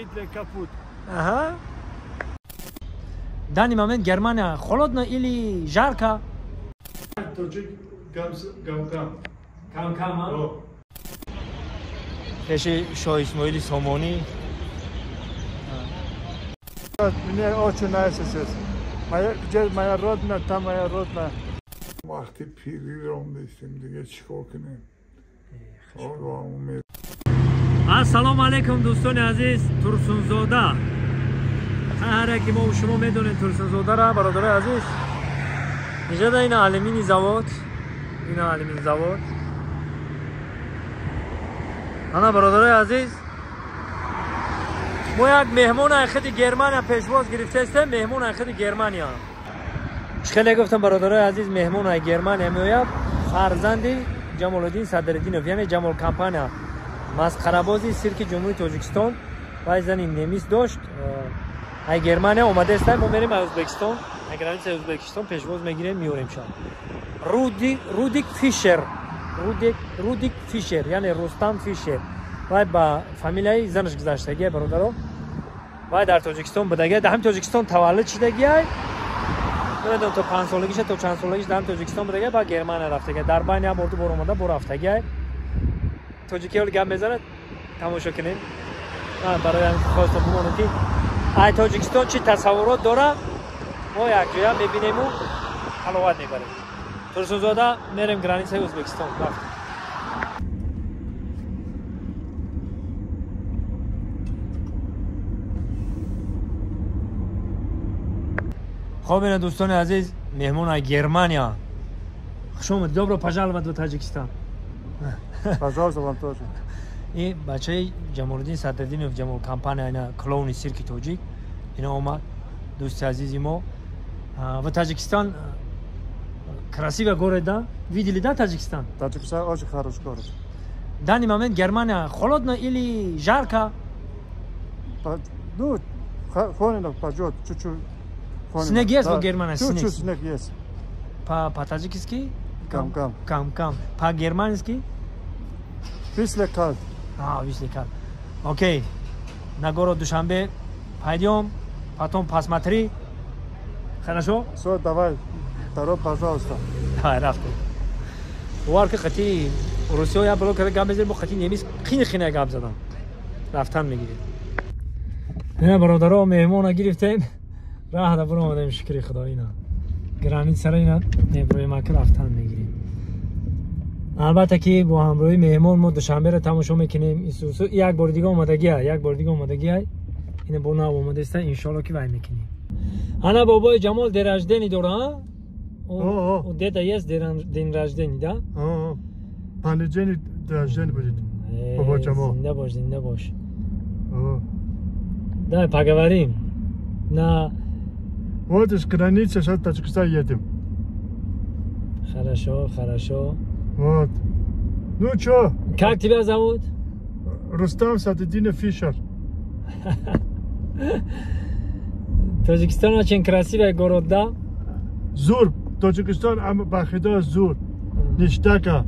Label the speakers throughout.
Speaker 1: Гитлер капут.
Speaker 2: Ага. В данный момент Германия холодно или жарко?
Speaker 1: Тоҷик кам-кам.
Speaker 2: Кам-кам, а? Пеши Шоҳ Исмоили Сомонӣ.
Speaker 1: Мне очень нравится здесь. Где моя родина, там моя родина.
Speaker 3: Вақти пирӣ рондестем, дига чӣ кор кунем?
Speaker 2: Ассалому алайкум, дӯстони азиз. Турсунзода, ҳар яке мо шумо медонем Турсунзодаро, бародарои азиз. Инҷода ина алюминий завод, ина алюминий завод. Ана, бародарои азиз, мо як меҳмон аз худи Германия пешвоз гирифтаистем, меҳмон аз худи Германия. Чӣ хеле гуфтам, бародарои азиз, меҳмон аз Германия меояд, фарзанди Ҷамолиддин Садриддинов, яъне Ҷамол компания, масхарабози сирки Ҷумҳурии Тоҷикистон. Вай зани немис дошт, ай Германия омадаеста. Мо мерем аз Ӯзбекистон, ай границаи Ӯзбекистон пешвоз мегирем, меорем ша. Рудик Фишер, Рудик Фишер, яъне Рустам Фишер. Вай ба фамилияи занаш гузаштагия, бародаро. Вай дар Тоҷикистон будагия, дар ҳамин Тоҷикистон таваллуд шудагиай. Намедонам, то 5 солагиша, то чанд солагиш дар ҳамин Тоҷикистон будагия, ба Германия рафтагия. Дар байни як бор, ду бор омада, бо рафтагиай. Тоҷикӣ ҳоли гап мезанад, тамошо кунем. Барои ҳамин хостам бимонам, ки ай Тоҷикистон чӣ тасаввурот дорад, мо якҷоя мебинему ҳаловат мебарем. Турсунзода, мерем границаи Ӯзбекистон, рафтем. Хоб, ина, дӯстони азиз, меҳмон аз Германия. Хуш омадед, добро пожаловать в Таджикистан.
Speaker 1: Пожалуйста, вам тоже.
Speaker 2: И бачаи Ҷамолиддин Садриддинов, Ҷамол компания, ина клоуни сирки тоҷик, ина омад, дӯсти азизи мо. В Таджикистан красивый город, да? Видели, да, Таджикистан?
Speaker 1: Таджикистан очень хороший город.
Speaker 2: В данный момент Германия холодно или жарко?
Speaker 1: Ну, холодно пойдет, чуть-чуть.
Speaker 2: Снег есть в Германии?
Speaker 1: Чуть-чуть снег есть.
Speaker 2: По-таджикски?
Speaker 1: Кам-кам.
Speaker 2: Кам-кам. По-германски?
Speaker 1: Bisschen kalt.
Speaker 2: А, bisschen kalt. Окей. На город Душанбе пойдем, потом посмотри. Хорошо?
Speaker 1: Все, давай. Здорово, пожалуйста.
Speaker 2: Давай, рафтем. Бовар ки, қати русиё як блок карда гап мезанем, бо қати немис қини қина гап задам. Рафтан мегирем. Ина, бародаро, меҳмона гирифтем. Раҳда буромадем, шукри Худо, ина. Границара ина меброем, ака, рафтан мегирем. Албатта ки бо ҳамроҳи меҳмон мо Душанберо тамошо мекунем. Як бори дига омадагия, як бори дига омадагия. Ина бо нав омадаиста, иншоалло ки вай мекунем. Ана бобои Ҷамол день рождения дора, у деда есть день рождения, да?
Speaker 1: Понедельник день рождения будет. Бобо Ҷамол.
Speaker 2: Зинда бош, зинда бош. Давай поговорим. На
Speaker 1: Вот из границы сейчас в Таджикистан едем.
Speaker 2: Хорошо, хорошо.
Speaker 1: Вот. Ну чё?
Speaker 2: Как тебя зовут?
Speaker 1: Рустам Садединов Фишер.
Speaker 2: Таджикистан очень красивый город, да?
Speaker 1: Зур. Таджикистан ба худо зур. Ништяка.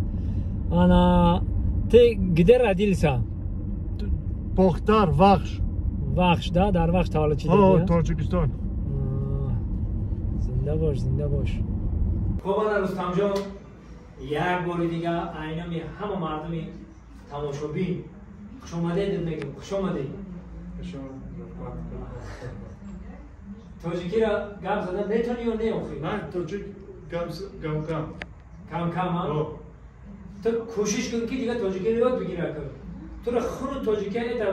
Speaker 2: Ана, ты где родился?
Speaker 1: Бохтар, Вахш.
Speaker 2: Вахш, да? Дар Вахш таваллуд шудагӣ?
Speaker 1: О, Тоҷикистон.
Speaker 2: Зинда бош, зинда бош. Хоб, ана, Рустамҷон, як бори дига айноми ҳама мардуми тамошобин хушомадед мегӯм, хушомадед. Тоҷикиро гап задан метавонӣ ё не охи?
Speaker 1: Ман тоҷик кам-кам.
Speaker 2: Кам-кам, а? Ту кӯшиш кун, ки дига тоҷикиро ёд бигира, кун. Туро хуну тоҷики, это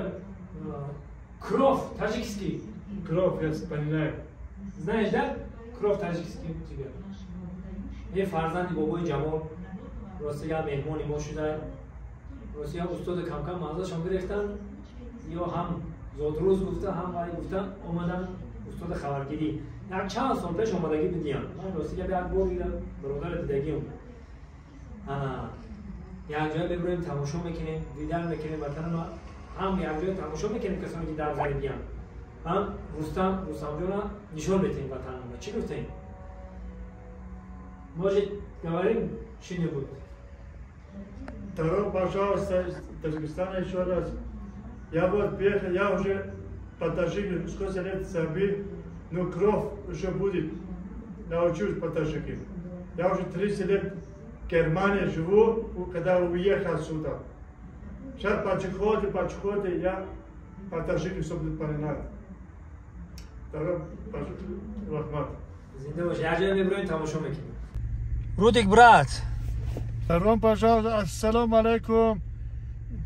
Speaker 2: кровь таджикский.
Speaker 1: Кровь, я понимаю.
Speaker 2: Знаешь, да? Кровь таджикский у тебя. Е, фарзанди бобои Ҷамол, ростига меҳмони мо шуда. Ростига устоди кам-кам маззашон гирифтан, ё ҳам зодрӯз гуфта, ҳам вай гуфта омадан, устоди хабаргирӣ. Як чанд сол пеш омадагӣ будиям. Ман ростига як бор бародари дидагиам. Якҷоя мебироем, тамошо мекунем, дидан мекунем ватанама, ҳам якҷоя тамошо мекунем, касоне ки дар ғарибиям, ҳам Рустам, Рустамҷона нишон метаҳем ватанама. Чӣ гуфтаем? Может, говорим что-нибудь?
Speaker 1: Здорово, пожалуйста, из Таджикистана еще раз. Я вот приехал, я уже по-таджики, сколько лет забыл, но кровь еще будет. Научусь по-таджики. Я уже 30 лет в Германии живу, когда уехал сюда. Сейчас потихоньку я по-таджики все буду понимать. Рахмат.
Speaker 2: Зинда боши. Як ҷое меброем, тамошо мекунем. Рудик, брат.
Speaker 1: Салом, пожалуйста. Ассалому алайкум.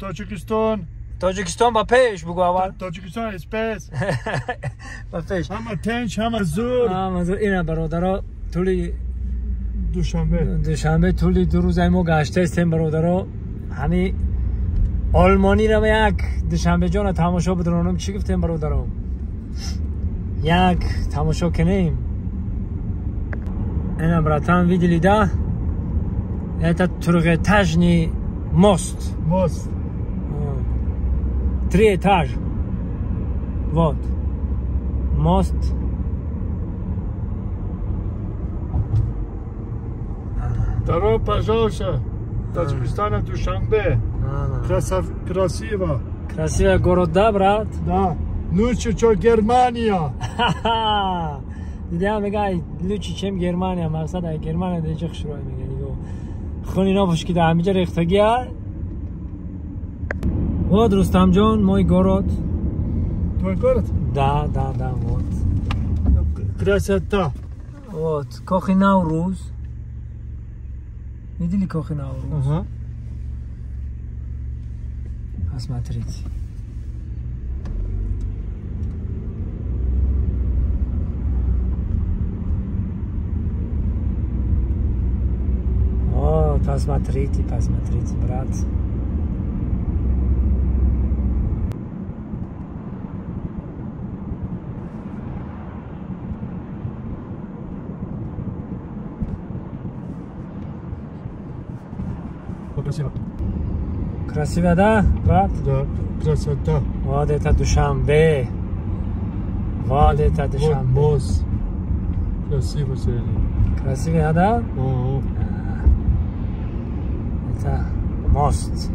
Speaker 1: Тоҷикистон.
Speaker 2: Тоҷикистон ба пеш бугу аввал.
Speaker 1: Тоҷикистон из пеш.
Speaker 2: Ба пеш.
Speaker 1: Ҳама тинч, ҳама зур.
Speaker 2: Ҳама зур. Ина бародаро, тӯли
Speaker 1: душанбе.
Speaker 2: Душанбе тӯли ду рӯзаи мо гаштаистем бародаро. Ҳами олмониро як душанбеҷона тамошо бидронам. Чӣ гуфтем бародаро? Як тамошо кунем. Ина, братан, видели, да? Это трехэтажный мост.
Speaker 1: Мост.
Speaker 2: Три этаж. Вот. Мост.
Speaker 1: Здорово, пожалуйста. Таджикистан, Душанбе. Красиво.
Speaker 2: Красивый город, да, брат?
Speaker 1: Да. Лучше, чем Германия.
Speaker 2: Дида мега лучше, чем Германия. Мақсад ай Германия деҷа хушрӯй мега нигоҳ. Хуни нопуш ки дар ҳамиҷа рехтагия. Вот, Рустамҷон, мой город.
Speaker 1: Твой город?
Speaker 2: Да, да, да, вот.
Speaker 1: Красота.
Speaker 2: Вот, Кохи Наврӯз. Видели Кохи Наврӯз?
Speaker 1: Ага.
Speaker 2: Посмотрите. О, посмотрите, посмотрите, брат.
Speaker 1: Красиво.
Speaker 2: Красиво, да, брат?
Speaker 1: Да, красота.
Speaker 2: Вот это Душанбе. Вот это Душанбе.
Speaker 1: Вот мост. Красиво сегодня.
Speaker 2: Красиво, да?
Speaker 1: Ага.
Speaker 2: Это мост.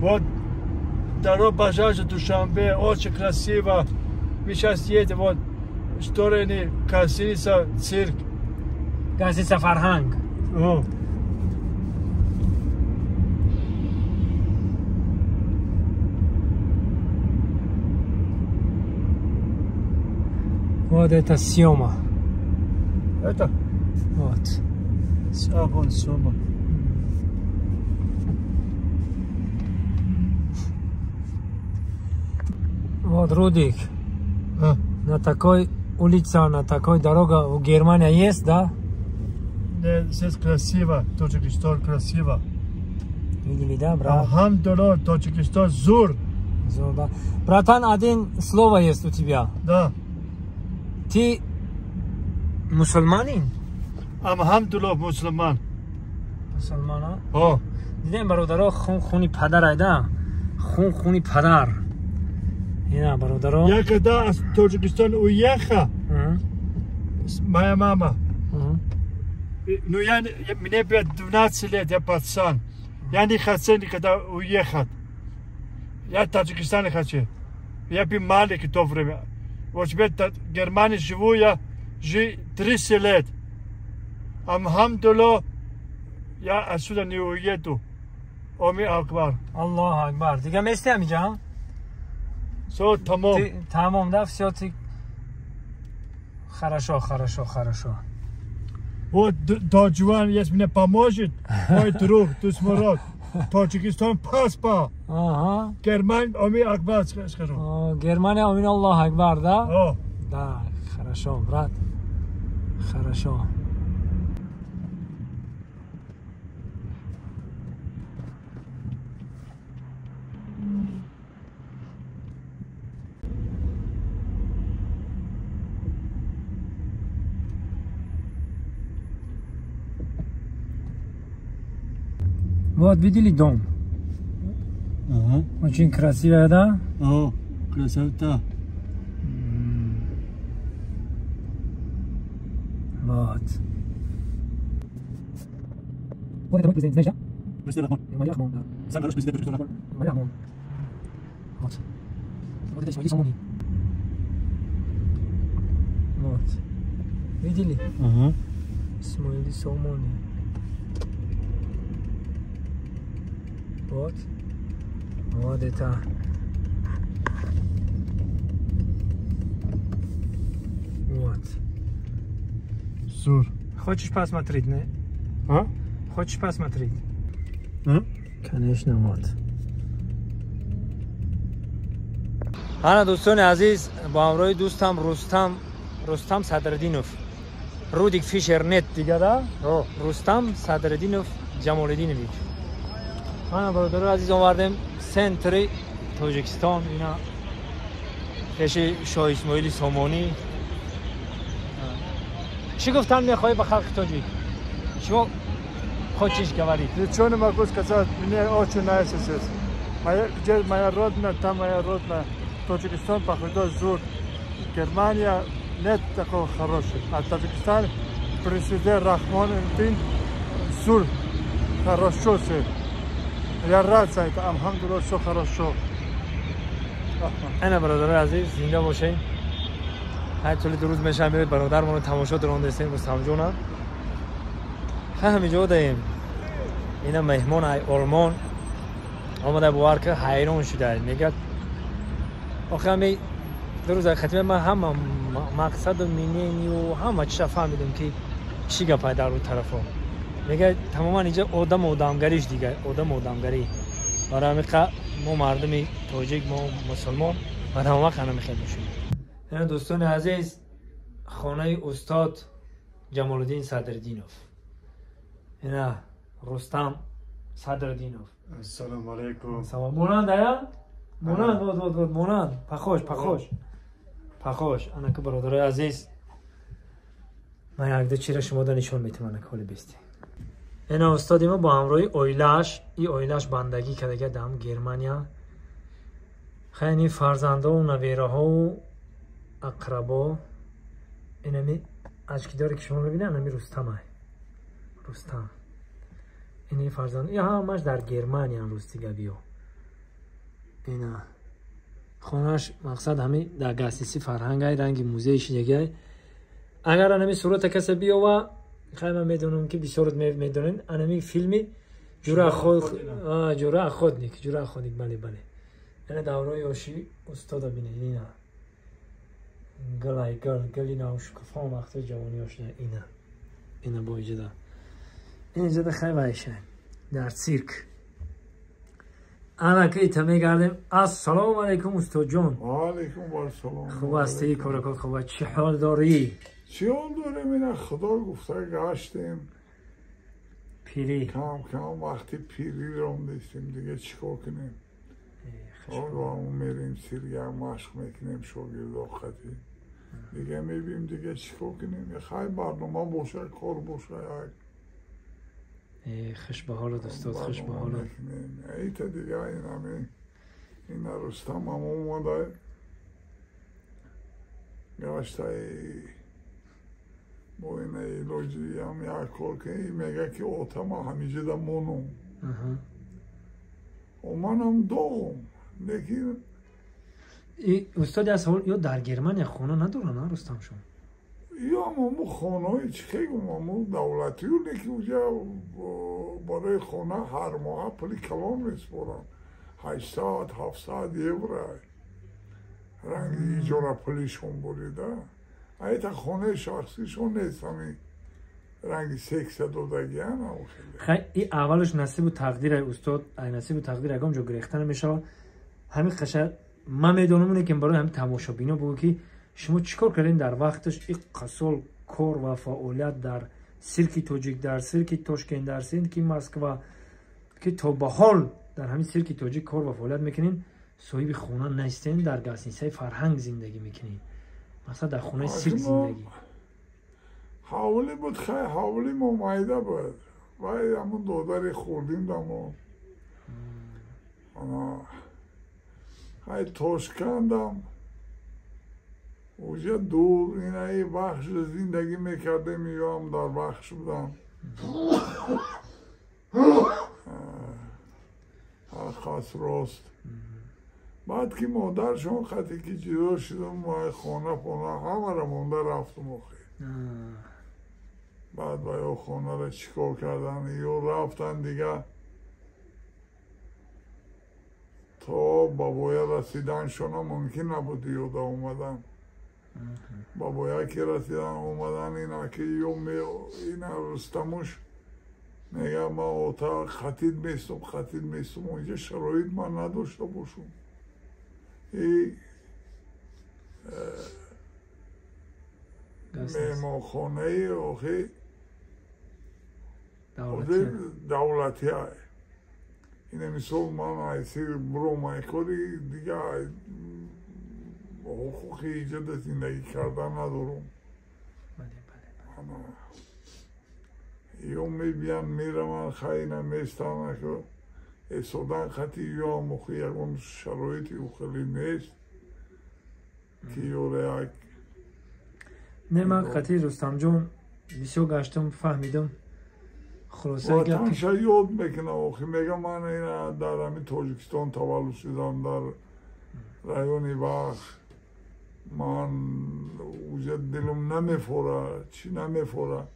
Speaker 1: Вот дорога, пожалуйста, Душанбе, очень красиво. Мы сейчас едем вот в сторону гостиница «Цирк».
Speaker 2: Гостиница «Фарханг».
Speaker 1: О.
Speaker 2: Вот это Сёма.
Speaker 1: Это?
Speaker 2: Вот.
Speaker 1: А, вон Сёма.
Speaker 2: Вот, Рудик,
Speaker 1: а?
Speaker 2: На такой улице, на такой дорога в Германии есть, да?
Speaker 1: Нет, здесь красиво, Таджикистан красиво.
Speaker 2: Видели, да, брат?
Speaker 1: Алхамдулиллах, Таджикистан зур.
Speaker 2: Зур, да. Братан, один слово есть у тебя.
Speaker 1: Да.
Speaker 2: Ты мусульманин?
Speaker 1: Алхамдулиллах, мусульман.
Speaker 2: Мусульман, а?
Speaker 1: О.
Speaker 2: Дидем, бародаро, хун хуни падар, да? Хун хуни падар. Ина, бародаро.
Speaker 1: Я когда из Таджикистана уехал, моя мама, ну мне было 12 лет, я пацан. Я не хотел никогда уехать. Я в Таджикистане хочу. Я был маленький в то время. Вот теперь в Германии живу я 30 лет. Алхамдулиллах, я отсюда не уеду. Омин Акбар.
Speaker 2: Аллаху Акбар. Дига месте амиджа?
Speaker 1: Все, тамом.
Speaker 2: Тамом, да, все ты. Хорошо, хорошо, хорошо.
Speaker 1: Вот Тодживан, если мне поможет, мой друг Дусмурод, Таджикистан паспорт.
Speaker 2: Ага.
Speaker 1: Германия, Амин Акбар, скажу.
Speaker 2: Германия, Амин Аллах Акбар, да?
Speaker 1: О.
Speaker 2: Да, хорошо, брат. Хорошо. Вот, видели дом?
Speaker 1: Ага.
Speaker 2: Очень красивая, да?
Speaker 1: О, красота.
Speaker 2: Вот. Вот это мой президент, знаешь, да?
Speaker 4: Президент Рахмон.
Speaker 2: Эмомали Рахмон, да.
Speaker 4: Самый хороший президент Таджикистана Рахмон.
Speaker 2: Эмомали Рахмон. Вот. Вот это Исмаили Сомони. Вот. Видели?
Speaker 1: Угу.
Speaker 2: Исмаили Сомони. Вот. Вот это. Вот.
Speaker 1: Зур.
Speaker 2: Хочешь посмотреть, не?
Speaker 1: А?
Speaker 2: Хочешь посмотреть?
Speaker 1: А?
Speaker 2: Конечно, вот. Ана дӯстони азиз, бо ҳамроҳи дӯстам Рустам, Рустам Садриддинов. Рудик Фишер нет дига, да? Рустам Садриддинов Ҷамолиддинович. Ана бародарои азиз, овардем центри Тоҷикистон, ина пеши Шоҳ Исмоили Сомонӣ. Чӣ гуфтан мехоҳӣ ба халқи тоҷик? Чего хочешь говорить?
Speaker 1: Ничего не могу сказать, мне очень нравится здесь. Моя, где моя родина, там моя родина. Таджикистан, походу, зур. Германия нет такого хорошего. А Таджикистан, президент Рахмон зур. Хорошо все. Я рад за это. Алхамдулиллах, все хорошо.
Speaker 2: Ана бародарои азиз, зинда бошед. Ҳар тӯли ду рӯз мешавам биёед бародармонро тамошо дорондестем, Рустамҷона. Ҳамиҷо даем. Ина меҳмон ай Олмон омада, бовар ки ҳайрон шуда. Мегӯяд охи ҳами ду рӯз хатима ман ҳама мақсаду минению ҳама чиша фаҳмидам ки чӣ гапай дар ӯ тарафо. Мегӯяд тамоман инҷа одам одамгариш дигар, одам одамгарӣ. Барои ҳамин мо мардуми тоҷик, мо мусулмон ба тамоман қана мехел бошем. Ина дӯстони азиз, хонаи устод Ҷамолиддин Садриддинов. Ина Рустам Садриддинов.
Speaker 1: Ассалому алайкум.
Speaker 2: Салом. Монанд ая? Монанд, вот, вот, вот, монанд. Похож, похож. Похож. Ана ки бародарои азиз, ман якду чира шумо да нишон метам, ана ҳоли бести. Ина устоди мо бо ҳамроҳи оилааш, и оилааш бандагӣ кардага дар Германия. Хайни фарзандову навераҳову ақрабо. Инами очки доре ки шумо мебинед, анами Рустамай. Рустам. Ини фарзанд, я ҳамаш дар Германия рӯстига биё. Ина хонааш мақсад ҳами дар гастиси фарҳангай, ранги музеи шидагай. Агар анами сурата касе биёва, хай ман медонам ки бисёрот медонен, анами филми Ҷура охотник, Ҷура охотник, бале, бале. Ина давраи ёши устода бинед, ина. Гулай гул, гули навшукуфон вақти ҷавониёшда ина. Ина бо иҷода. Ин иҷода хай вайша. Дар цирк. Ана ки ита мегардем. Ассалому алайкум, устодҷон.
Speaker 3: Ва алайкум вассалом.
Speaker 2: Хуб ҳастӣ, коракот хуб аст. Чӣ ҳол дорӣ?
Speaker 3: Чӣ ҳол дорем, ина худо гуфта гаштем.
Speaker 2: Пирӣ.
Speaker 3: Кам кам вақти пирӣ рондестем, дига чӣ кор кунем? Огаҳ мерем сирга машқ мекунем шогирдо қатӣ. Дига мебинем, дига чӣ кор кунем? Хай барнома боша, кор боша як.
Speaker 2: Хуш ба ҳолат устод, хуш ба ҳолат.
Speaker 3: Ита дига инами ина Рустам ам омада гаштаи бо ина илоҷиам як кор ки мега ки отама ҳамиҷода монум. Манам доғум, лекин
Speaker 2: устод, як савол, ё дар Германия хона надоранд, а Рустамшон?
Speaker 3: Ё аммо хонаҳои чӣ хегум, аммо давлатию, лекин уҷа барои хона ҳар моҳа пули калон месупоранд. 800, 700 евро. Ранги иҷора пулишон бурида. Айта хонаи шахсишон нест, ҳамин ранги секса додагиан.
Speaker 2: Хай, и аввалаш насибу тақдир, устод, ай насибу тақдир ягон ҷо гирехта намешавад. Ҳамин қаша ман медонам, лекин барои ҳамин тамошобино бугӯ ки шумо чӣ кор кардем дар вақташ иққа сол кор ва фаъолият дар сирки тоҷик, дар сирки Тошкент, дар сирки Москва, ки то ба ҳол дар ҳамин сирки тоҷик кор ва фаъолият мекунем, соҳиби хона нестем, дар гастинсаи фарҳанг зиндагӣ мекунем, масалан дар хонаи сирк зиндагӣ.
Speaker 3: Ҳавлӣ буд, хай ҳавлӣ мо майда буд. Вай ҳамун додари хурдим дамо. Ана хай Тошкандам Уже дур инаи Вахш зиндагӣ мекардем, ё ҳам дар Вахш будам. Ҳақ рост. Баъд ки модаршон хате ки ҷудо шудам, хона пона ҳамаро монда рафтум охир. Баъд ба ё хонаро чӣ кор кардан, ё рафтан дига то ба воя расиданшона мумкин набуд ёда омадан. Ба воя ки расидан омадан, ина ки ё ина Рустамуш мега ман ота хатид местум, хатид местум, онҷа шароит ман надошта бошум. И меҳмонхонаи охи давлатия. Ина мисол ман айси буромайкори дига ҳуқуқи иҷода зиндагӣ кардан надорум. Ё мебиян мераванд, хайна местан, эсодан хати ё ҳам охи ягон шароити ухелӣ нест ки ёра як.
Speaker 2: Не, ман хати Рустамҷон бисёр гаштам, фаҳмидам. Хулосаи гап
Speaker 3: ватанша ёд мекунам охи, мегам ман ина дар ҳамин Тоҷикистон таваллуд шудам, дар райони Вахш. Ман уже дилам намефора, чӣ намефора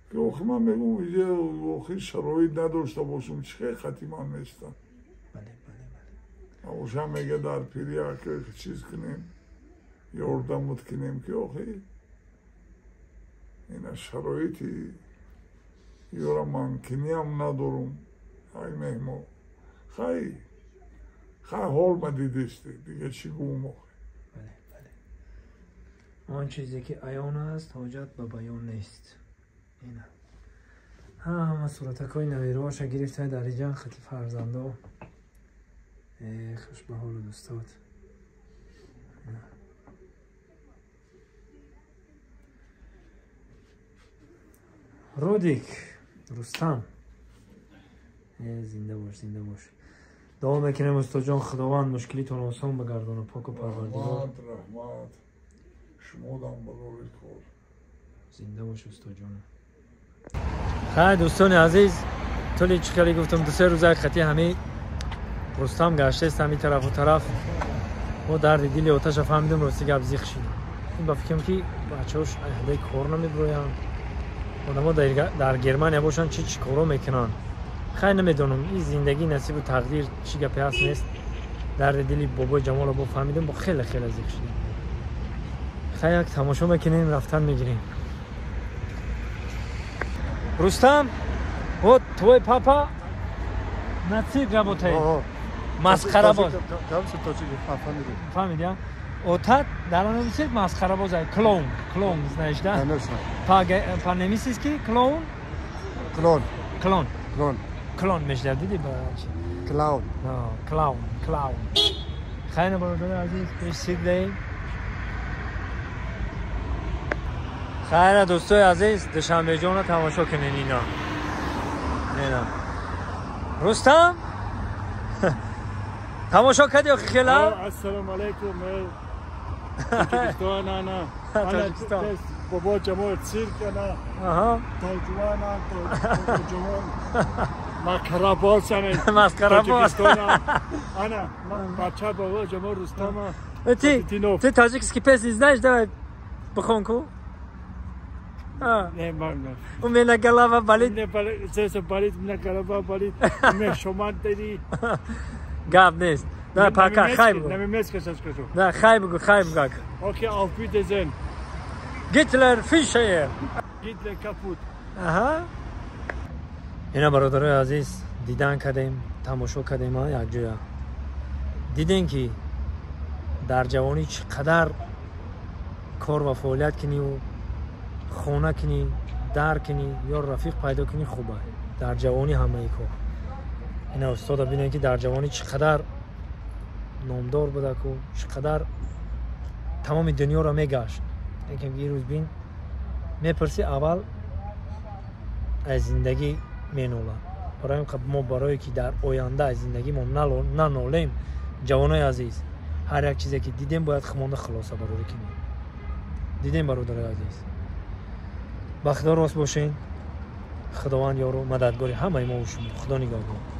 Speaker 3: ки охи ман мегӯм иҷа охи шароит надошта бошум, чӣ хел хати ман местам. Оша мега дар пири як чиз кунем, ёрдамут кунем ки охи ина шароити ёра ман киниам надорум. Ай меҳмон хай хай ҳол ма дидисти дига чӣ гӯм охи.
Speaker 2: Он чизе ки аён аст, ҳоҷат ба баён нест. Ина ҳама суратакҳои навироаша гирифта дар иҷан хати фарзандо. Хуш ба ҳолу дӯстот. Рудик Рустам, зинда бош, зинда бош. Дуо мекунем устодҷон, Худованд мушкилитон осон бигардона, поку парвардигор.
Speaker 3: Раҳмат, шумодам барори кор.
Speaker 2: Зинда бош устодҷон. Хай дӯстони азиз, тӯли чӣ хеле гуфтам, ду се рӯза хати ҳамин Рустам гаштест ҳамин тарафу тараф. Мо дарди дили оташа фаҳмидем, рости гап зиқ шидем. Ин ба фикрам ки бачаҳош аҳдаи кор намебироянд. Одамо дар Германия бошанд, чӣ чӣ коро мекунанд. Хай намедонам, ин зиндагӣ насибу тақдир чӣ гапе ҳаст нест. Дарди дили бобои Ҷамоло бо фаҳмидем, бо хеле хеле зиқ шидем. Хай як тамошо мекунем, рафтан мегирем. Рустам, вот твой папа на цирк работает. Масхарабоз. Фамилия? Отат дар он цирк масхарабоз, клоун, клоун, знаешь, да?
Speaker 4: Конечно.
Speaker 2: По-немецки клоун?
Speaker 4: Клон.
Speaker 2: Клон.
Speaker 4: Клон.
Speaker 2: Клон мешавад, диди ба?
Speaker 4: Клоун.
Speaker 2: Клоун, клоун. Хайр, бародари азиз, пеш цирк даем. Хайр, дӯстои азиз, Душанбеҷонро тамошо кунед ино. Ина. Рустам? Тамошо кардӣ охи хела?
Speaker 1: Ассалому алайкум. Тоҷикистон ана.
Speaker 2: Тоҷикистон.
Speaker 1: Бобо Ҷамол цирк ана.
Speaker 2: Аҳа.
Speaker 1: Тоҷувана, Тоҷувон. Масхарабоз ана.
Speaker 2: Масхарабоз.
Speaker 1: Ана, бача бобо Ҷамол Рустама.
Speaker 2: Ты таджикский песни знаешь? Давай бихон ку.
Speaker 1: Не, мам.
Speaker 2: У меня голова болит.
Speaker 1: Не болит, здесь болит, у меня голова болит. У меня шуман дери.
Speaker 2: Гап нест. Да, пока, хай бугу.
Speaker 1: На немецком сейчас скажу.
Speaker 2: Да, хай бугу, хай бугу.
Speaker 1: Окей, auf Wiedersehen.
Speaker 2: Гитлер Фишер.
Speaker 1: Гитлер капут.
Speaker 2: Аҳа. Ина бародарои азиз, дидан кардем, тамошо кардем якҷоя. Дидем ки дар ҷавонӣ чӣ қадар кор ва фаъолият куниву хона кунӣ, дар кунӣ ё рафиқ пайдо кунӣ хуба. Дар ҷавонӣ ҳамаи кор. Ина устода бинед ки дар ҷавонӣ чӣ қадар номдор будаку, чӣ қадар тамоми дунёро мегашт. Лекин ирӯз бин мепурсӣ, аввал аз зиндагӣ менолад. Барои мо, барое ки дар оянда аз зиндагимон нанолем, ҷавонои азиз, ҳар як чизе ки дидем бояд хумонда хулоса барорӣ кунем. Дидем, бародари азиз, ба Худо рост бошен. Худованд ёру мададгори ҳамаи мо шумо. Худо нигаҳбон.